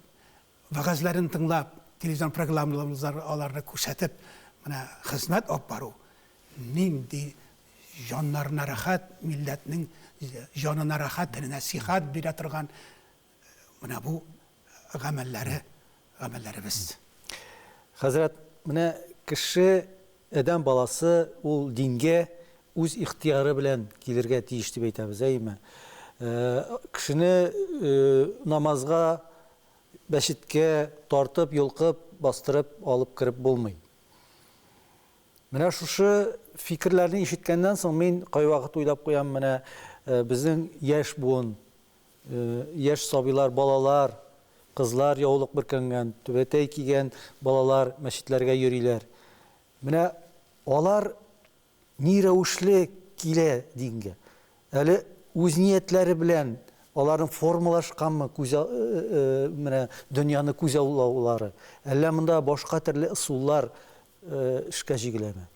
Вәгазьләрен тыңлап, телевизион программалар аларны күрсәтеп, менә хезмәт алып бару нинди җаннарына рәхәт, милләтнең җанына рәхәт, тәненә сихәт бирә торган менә бу гамәлләре, гамәлләребез. Хәзрәт, менә кеше, адәм баласы ул дингә үз ихтыяры белән килергә тиеш дип әйтәбез, әйеме? Кешене намазга Мәчеткә тартып, йолкып, бастырып алып кереп булмый. Менә шушы фикерләрне ишеткәннән соң мин кайвакыт уйлап куям, менә безнең яшь буын, яшь сабыйлар, балалар, кызлар яулык бөркәнгән, түбәтәй кигән балалар мәчетләргә йөриләр. Менә алар Ни рәвешле килә дингә? Әле үз ниятләре белән Аларның формалашканмы күз менә дөньяны күзаллаулары? Әллә монда башка төрле ысуллар эшкә җигеләме?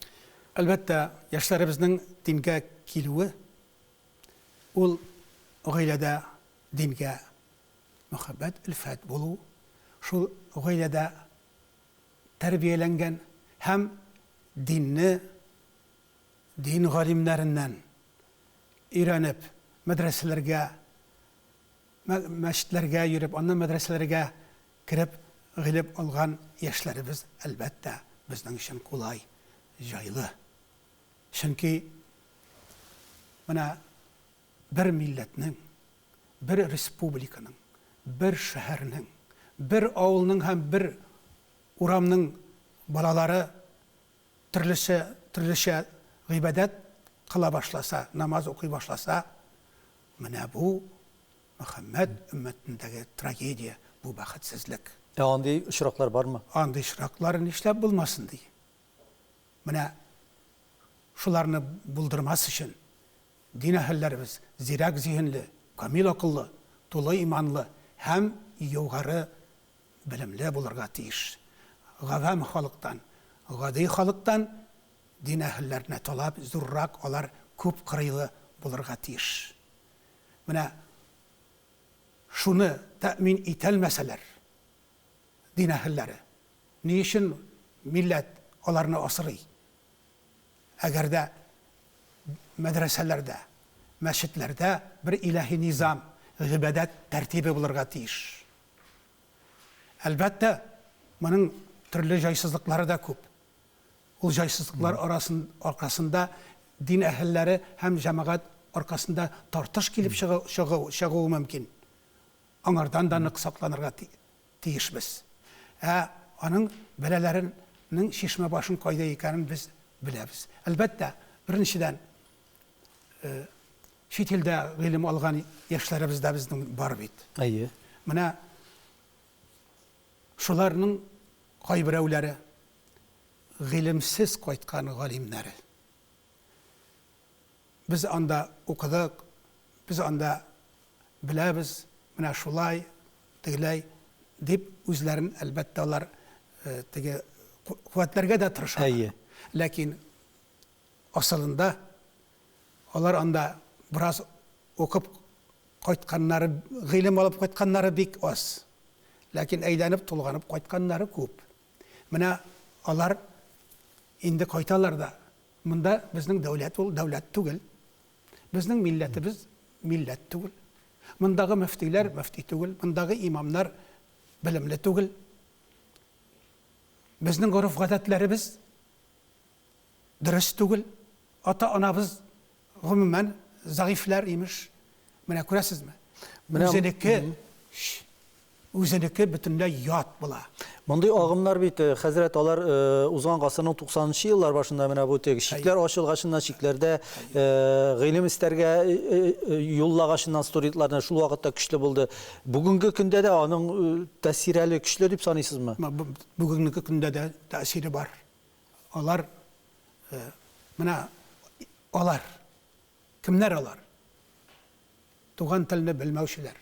Әлбәттә, яшьләребезнең дингә килүе, ул гаиләдә дингә мәхәббәт, өлфәт булу, шул гаиләдә тәрбияләнгән һәм динне дин галимнәреннән өйрәнеп, мәдрәсәләргә, мәчетләргә йөреп, аннан мәдрәсәләргә кереп гыйлем алган яшьләребез, әлбәттә, безнең өчен кулай, җайлы. Чөнки менә бер милләтнең, бер республиканың, бер шәһәрнең, бер авылның һәм бер урамның балалары төрлесе төрлечә гыйбадәт кыла башласа, намаз укый башласа, менә бу Мөхәммәд өммәтендәге трагедия, бу бәхетсезлек. Ә андый очраклар бармы? Андый очраклар нишләп булмасын ди. Менә шуларны булдырмас өчен дин әһелләребез зирәк зиһенле, камил акыллы, тулы иманлы һәм югары белемле булырга тиеш. Гавам халыктан, гади халыктан дин әһелләренә таләп зуррак, алар күпкырыйлы булырга тиеш. Менә шуны тәэмин итәлмәсәләр, дин әһелләре, ни өчен милләт аларны асрый? Әгәр дә мәдрәсәләрдә, мәчетләрдә бер илаһи низам, гыйбадәт тәртибе булырга тиеш. Әлбәттә, моның төрле җайсызлыклары да күп. Ул җайсызлыклар арасын, аркасында дин әһелләре һәм җәмәгать аркасында тартыш килеп чыгу, чыгу, чыгуы мөмкин. Аңардан да нык сакланырга тиешбез. Ә аның бәлаләренең чишмә башын кайда икәнен без беләбез. Әлбәттә, беренчедән, чит илдә гыйлем алган яшьләребез дә безнең бар бит. Әйе. Менә шуларның кайберәүләре гыйлемсез кайткан галимнәре. Без анда укыдык, без анда беләбез, менә шулай, тегеләй, дип үзләрен, әлбәттә, алар теге куәтләргә дә тырышалар. Әйе. Ләкин асылында алар анда бераз укып кайтканнары, гыйлем алып кайтканнары бик аз. Ләкин әйләнеп тулганып кайтканнары күп. Менә алар инде кайталар да, монда безнең дәүләт ул дәүләт түгел. Безнең милләтебез милләт түгел. Мондагы мөфтиләр мөфти түгел, мондагы имамнар белемле түгел. Безнең гореф-гадәтләребез дөрес түгел. Ата-анабыз гомумән зәгыйфьләр, имеш. Менә күрәсезме? Үзенеке үзенеке бөтенләй ят була. Мондый агымнар бит, э, хәзрәт, алар э, узган гасырның 90 нчы еллар башында менә бу теге чикләр ачылгачыннан чикләрдә э, гыйлем истәргә юллагачыннан студентларны шул вакытта көчле булды. Бүгенге көндә дә аның тәэсире әле көчле дип саныйсызмы? Бүгенге көндә дә тәэсире бар. Алар менә алар кемнәр алар? Туган телне белмәүчеләр.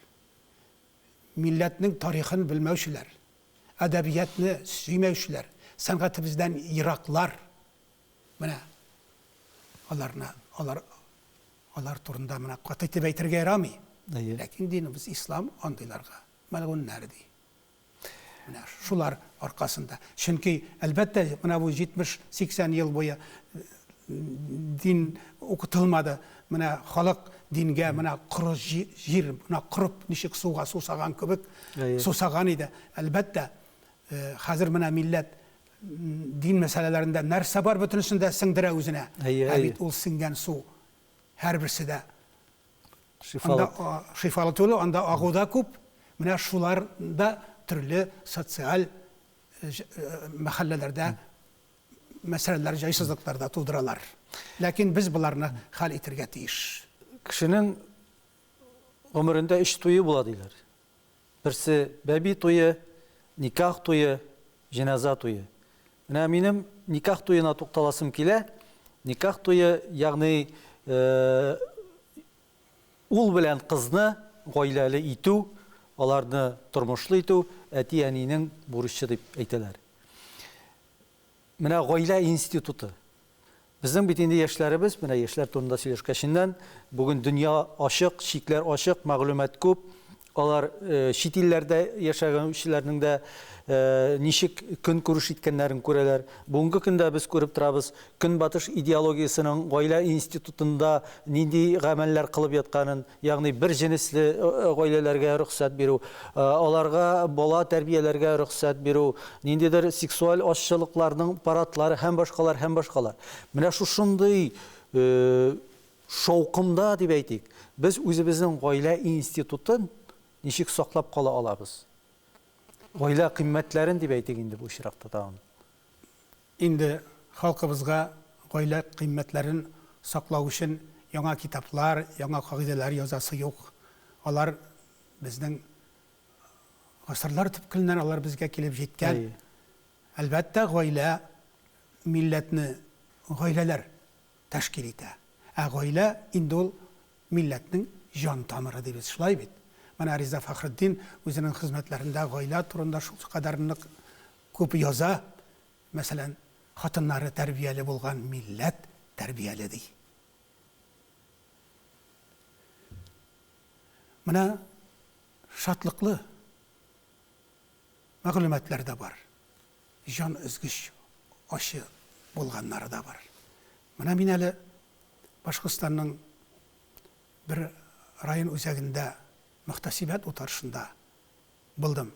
Милләтнең тарихын белмәүчеләр, әдәбиятны сөймәүчеләр, сәнгатебездән ераклар. Менә аларны, алар, алар турында менә каты итеп әйтергә ярамый. Әйе. Ләкин динебез ислам андыйларга мәлгуннәр ди. Менә шулар аркасында. Чөнки, әлбәттә, менә бу 70-80 ел буе дин укытылмады. Менә халык дингә менә коры җир, менә корып ничек суга сусаган кебек сусаган иде. Әлбәттә, хәзер менә милләт дин мәсьәләләрендә нәрсә бар бөтенесен дә сеңдерә үзенә. Ә бит ул сеңгән су һәрберсе дә Шифалы. Анда шифалы түгел, анда агу да күп. Менә шулар да төрле социаль мәхәлләләрдә мәсьәләләр, җайсызлыклар да тудыралар. Ләкин без боларны хәл итергә тиеш. Кешенең гомерендә өч туе була диләр. Берсе бәби туе, никах туе, җеназа туе. Менә минем никах туена тукталасым килә. Никах туе, ягъни ул белән кызны гаиләле итү, аларны тормышлы итү әти-әнинең бурычы дип әйтәләр. Менә гаилә институты. Безнең бит инде яшьләребез, менә яшьләр турында сөйләшкәченнән, бүген дөнья ачык, чикләр ачык, мәгълүмат күп. Алар чит илләрдә яшәгәнчеләрнең дә ничек көнкүреш иткәннәрен күрәләр. Бүгенге көндә без күреп торабыз, Көнбатыш идеологиясенең гаилә институтында нинди гамәлләр кылып ятканын, ягъни бер җенесле гаиләләргә рөхсәт бирү, аларга бала тәрбияләргә рөхсәт бирү, ниндидер сексуаль азчылыкларның парадлары һәм башкалар, һәм башкалар. Менә шушындый шаукымда дип әйтик, без үзебезнең гаилә институтын ничек саклап кала алабыз? Гаилә кыйммәтләрен дип әйтик инде бу очракта тагын. Инде халкыбызга гаилә кыйммәтләрен саклау өчен яңа китаплар, яңа кагыйдәләр язасы юк. Алар безнең гасырлар төпкеленнән алар безгә килеп җиткән. Әлбәттә, гаилә милләтне гаиләләр тәшкил итә. Ә гаилә инде ул милләтнең җан тамыры дибез, шулай бит? Менә Риза Фәхретдин үзенең хезмәтләрендә гаилә турында шулкадәр нык күп яза, мәсәлән, хатыннары тәрбияле булган милләт тәрбияле ди. Менә шатлыклы мәгълүматлар да бар. Җан өзгеч ачы булганнары да бар. Менә мин әле Башкортстанның бер район үзәгендә мөхтәсибәт утырышында булдым.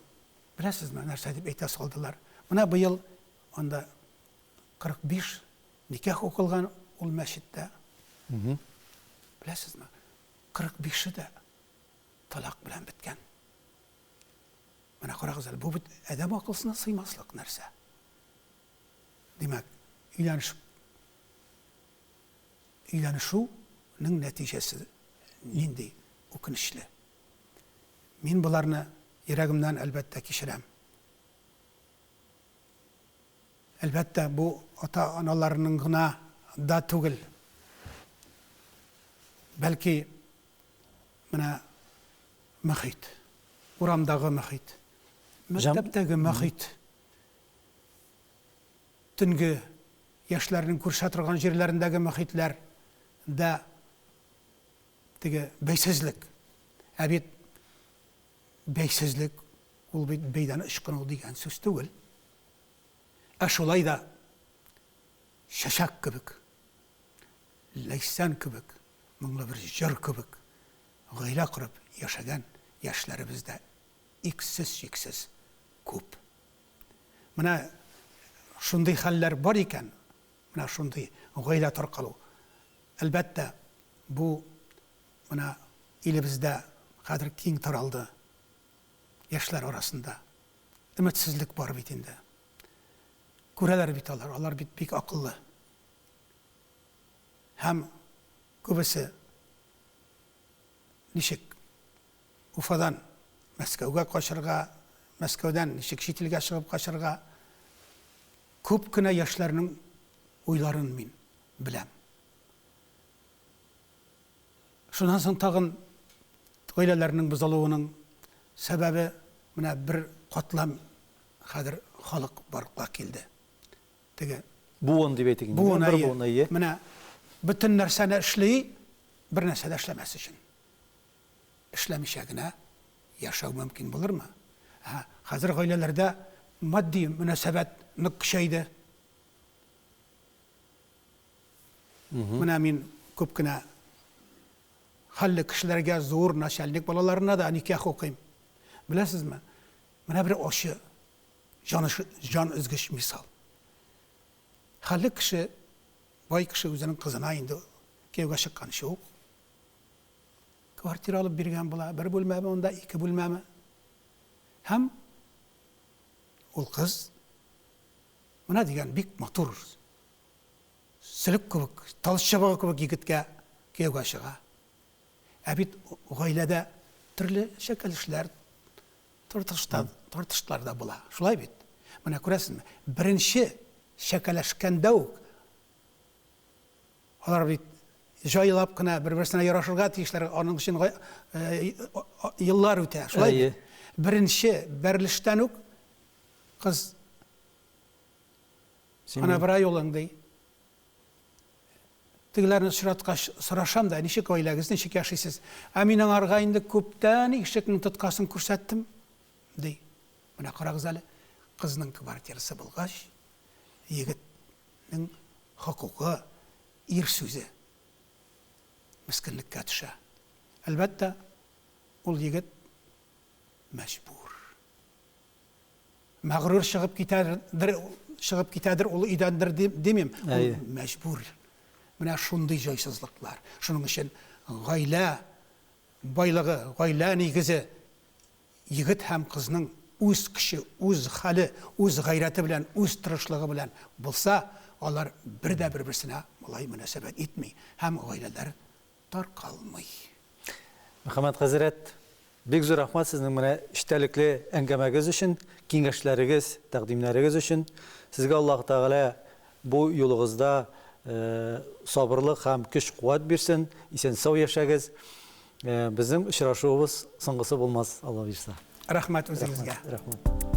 Беләсезме, нәрсә дип әйтә салдылар? Менә быел анда 45 никах укылган ул мәчеттә. Беләсезме, 45-е дә талак белән беткән. Менә карагыз әле, бу бит адәм акылсына сыймаслык нәрсә. Димәк, өйләнешеп өйләнешүнең нәтиҗәсе нинди үкенечле. Мин боларны йөрәгемнән, әлбәттә, кичерәм. Әлбәттә, бу ата-аналарның гына да түгел. Бәлки, менә мөхит, урамдагы мөхит, мәктәптәге мөхит, төнге яшьләрнең күрешә торган җирләрендәге мөхитләр дә теге бәйсезлек. Ә бит бәйсезлек ул бит бәйдән ычкыну дигән сүз түгел. Ә шулай да чәчәк кебек, ләйсән кебек, моңлы бер җыр кебек гаилә корып яшәгән яшьләребез дә иксез-чиксез күп. Менә шундый хәлләр бар икән, менә шундый гаилә таркалу. Әлбәттә, бу менә илебездә хәзер киң таралды яшьләр арасында. Өметсезлек бар бит инде. Күрәләр бит алар, алар бит бик акыллы. Һәм күбесе ничек Уфадан Мәскәүгә качырга, Мәскәүдән ничек чит илгә чыгып качырга, күп кенә яшьләрнең уйларын мин беләм. Шуннан соң тагын гаиләләрнең бозылуының сәбәбе менә бер катлам хәзер халык барлыкка килде. Теге Буын дип әйтик инде. Буын, бер буын, әйе. Менә бөтен нәрсәне эшли, бер нәрсә дә эшләмәс өчен. Эшләмичә генә яшәү мөмкин булырмы? Ә хәзер гаиләләрдә матди мөнәсәбәт нык көчәйде. Менә мин күп кенә хәлле кешеләргә, зур начальник балаларына да никах укыйм. Беләсезме? Менә бер ачы, җан, җан өзгеч мисал. Хәлле кеше, бай кеше үзенең кызына инде кияүгә чыкканчы ук квартира алып биргән була, бер бүлмәме анда, ике бүлмәме. Һәм ул кыз менә дигән бик матур сөлек кебек, тал чыбыгы кебек егеткә кияүгә чыга. Ә бит гаиләдә төрле чәкәлешләр, тартышлар, тартышлар да була. Шулай бит? Менә күрәсезме, беренче чәкәләшкәндә үк алар бит җайлап кына бер-берсенә ярашырга тиешләр, аның өчен еллар үтә. Шулай бит? Беренче бәрелештән үк кыз ана бара юлың ди. Тегеләрне очраткач сорашам да, ничек гаиләгез, ничек яшисез? Ә мин аңарга инде күптән ишекнең тоткасын күрсәттем, ди. Менә карагыз әле, кызның квартирасы булгач, егетнең хокукы, ир сүзе мескенлеккә төшә. Әлбәттә, ул егет мәҗбүр. Мәгърур чыгып китәдер, чыгып китәдер ул өйдәндер димим. Ул мәҗбүр. Менә шундый җайсызлыклар. Шуның өчен гаилә байлыгы, гаилә нигезе егет һәм кызның үз көче, үз хәле, үз гайрәте белән, үз тырышлыгы белән булса, алар бер дә бер-берсенә болай мөнәсәбәт итми һәм гаиләләр таркалмый. Мөхәммәт хәзрәт, бик зур рәхмәт сезнең менә эчтәлекле әңгәмәгез өчен, киңәшләрегез, тәкъдимнәрегез өчен. Сезгә Аллаһы Тәгалә бу юлыгызда сабырлык һәм көч-куәт бирсен, исән-сау яшәгез. Безнең очрашуыбыз соңгысы булмас, Алла боерса. Рәхмәт үзегезгә. Рәхмәт.